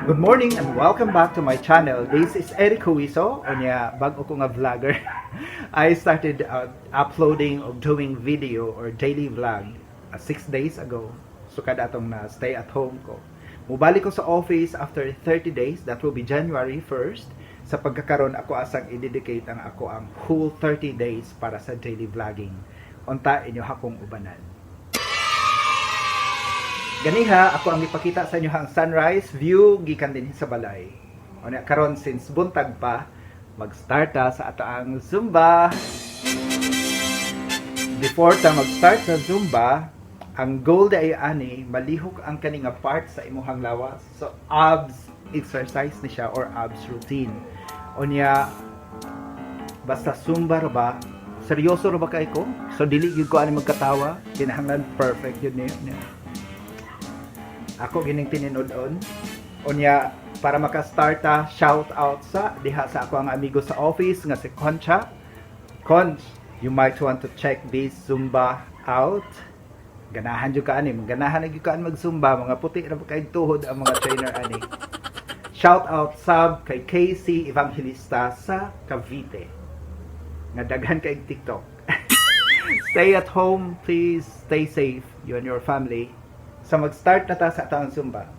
Good morning and welcome back to my channel. This is Eric Huiso, unya bag-o ko nga vlogger. I started uploading or doing video or daily vlog 6 days ago. So kada atong na stay at home ko. Mubalik ko sa office after 30 days, that will be January 1st. Sa pagkakaron, ako asang i-dedicate ang ako ang whole 30 days para sa daily vlogging. Unta inyo akong ubanan. Ganiha, ako ang ipakita sa inyo ang sunrise view gikan din sa balay. Unya karon, since buntag pa, mag-start ta sa ato ang Zumba. Before ta mag-start sa Zumba, ang goal ay ani malihok ang kani nga part sa imuhang lawas. So abs exercise ni siya or abs routine. Unya basta Zumba ra ba, seryoso ra ba kay ko? So dili gyud ko ani magkatawa, kinahanglan perfect yun niyo. Ako gining tininod-on. Unya para maka-start ta, shout out sa diha sa ako ang amigo sa office nga si Concha. Conch, you might want to check this Zumba out. Ganahan jud ka ani, ganahan na jud ka ani mag-Zumba, mga puti ra ba kay tuhod ang mga trainer ani. Shout out sab kay Casey Evangelista sa Cavite. Nga daghan kay TikTok. Stay at home, please stay safe, you and your family. So mag-start na ta sa atong Zumba.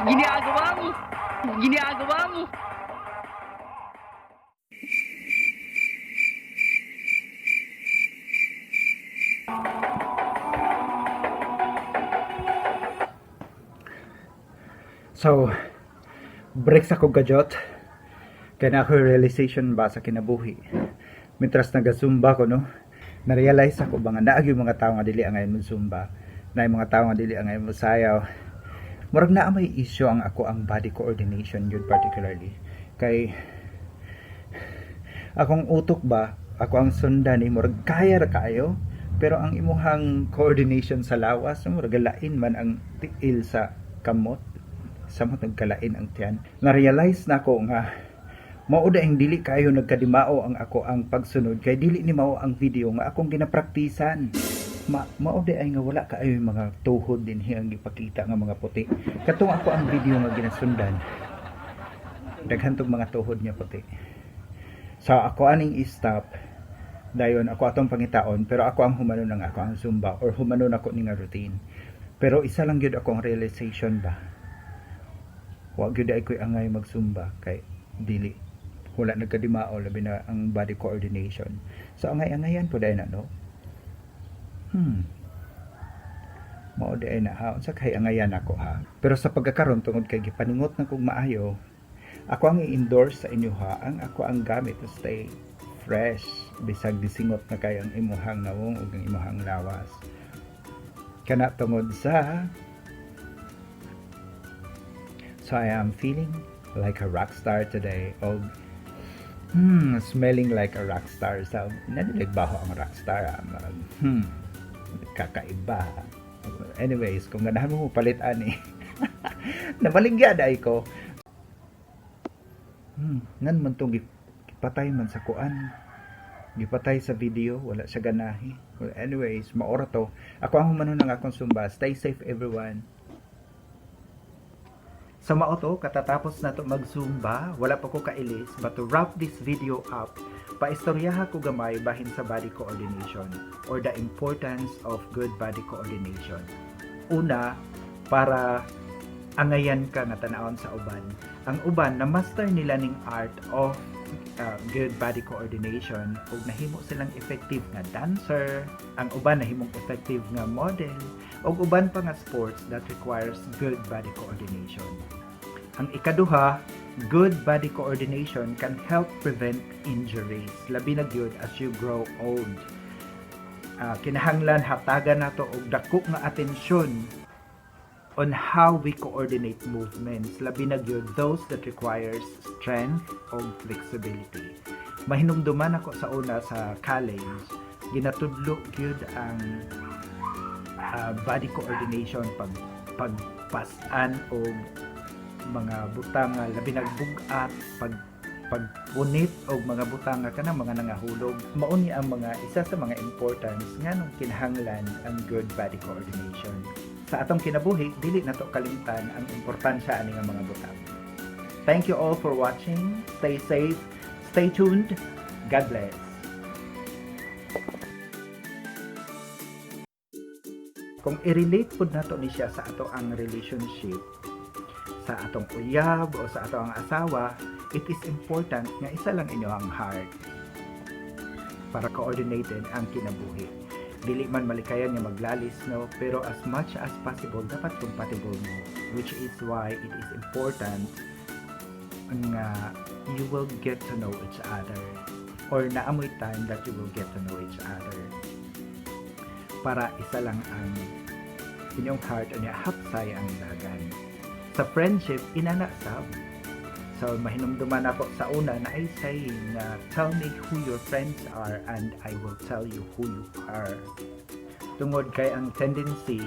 Ginagawa mo! Ginagawa mo! So, break sa kog gajot. Kaya na ako realization ba sa kinabuhi. Mientras naga-Zumba ko, no? Na-realize ako ba nga naag yung mga tao nga dili angay mo Zumba. Na yung mga tao nga dili angay mo sayaw. Murag naa may issue ang ako ang body coordination yun particularly. Kay akong utok ba, ako ang sundan ni murag kaya ra kaayo, pero ang imuhang coordination sa lawas, murag lain man ang tiil sa kamot, samot nagkalain ang tiyan. Na-realize na ako nga mao ang dili kayo nagkadimao ang ako ang pagsunod kay dili ni mao ang video nga akong ginapraktisan. Mao di ay nga wala kaayo yung mga tuhod din ang gipakita nga mga puti. Katong ako ang video nga ginasundan, daghan tong mga tuhod niya puti. So ako aning i-stop dayon, ako atong pangitaon, pero ako ang humanon ng ako ang Zumba or humanon ako ni nga routine. Pero isa lang gyud ako ang realization ba, wa gyud ay ko'y angay mag-Zumba kay dili wala nagkadimao, labi na ang body coordination. So angay-angayan po dahil na, no? Mao di ay na, ha? Unsa kay angayan ako, ha? Pero sa pagkakaron, tungod kay gipaningot na kog maayo, ako ang i-endorse sa inyo, ha, ang ako ang gamit to stay fresh bisag disingot na kay ang imuhang nawong ug ang imuhang lawas, kana tungod sa. So I am feeling like a rock star today og smelling like a rock star. So nadilig baho ang rock star, ah. Marag, kakaiba. Anyways, kung ganahan mo palit ani, nabaligya ay ko. Ngan man tong gipatay man sa kuan. Gipatay sa video, wala siya ganahi. Well, anyways, maora to. Ako ang humanon ng akong Zumba. Stay safe, everyone. Sa mao to, katatapos na to mag-Zumba, wala pa ko kailis, but to wrap this video up, paistoryaha ko gamay bahin sa body coordination or the importance of good body coordination. Una, para Angayan ka nga tanawon sa uban. Ang uban na master nila ning art of good body coordination ug nahimo silang effective nga dancer, ang uban nahimong effective nga model, ug uban pa nga sports that requires good body coordination. Ang ikaduha, good body coordination can help prevent injuries, labi na gyud as you grow old. Kinahanglan hatagan nato og dako nga atensyon on how we coordinate movements, labi na gyud those that requires strength o flexibility. Mahinumduman ako sa una sa college, ginatudlo gyud ang body coordination, pag pagpasan og mga butang nga labi nag bug-at, pagpunit og mga butang nga kanang mga nangahulog. Mao ni ang mga isa sa mga importance nganong kinahanglan ang good body coordination sa atong kinabuhi. Dili nato kalimtan ang importansya ani nga mga butang. Thank you all for watching. Stay safe, stay tuned, God bless. Kung i-relate pud nato ni siya sa ato ang relationship sa atong uyab o sa ato ang asawa, it is important nga isa lang inyo ang heart para coordinated ang kinabuhi. Dili man malikayan nga maglalis, no, pero as much as possible dapat compatible mo, which is why it is important nga you will get to know each other or naa moy time that you will get to know each other para isa lang ang inyong heart, unya hapsay ang dagan. Sa friendship, inana sab. So mahinumduman ako sa una na ay saying na "Tell me who your friends are and I will tell you who you are," tungod kay ang tendency,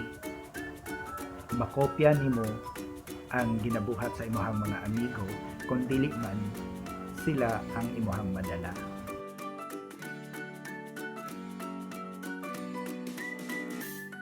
makopya nimo ang ginabuhat sa imuhang mga amigo, kung dili man sila ang imuhang madala.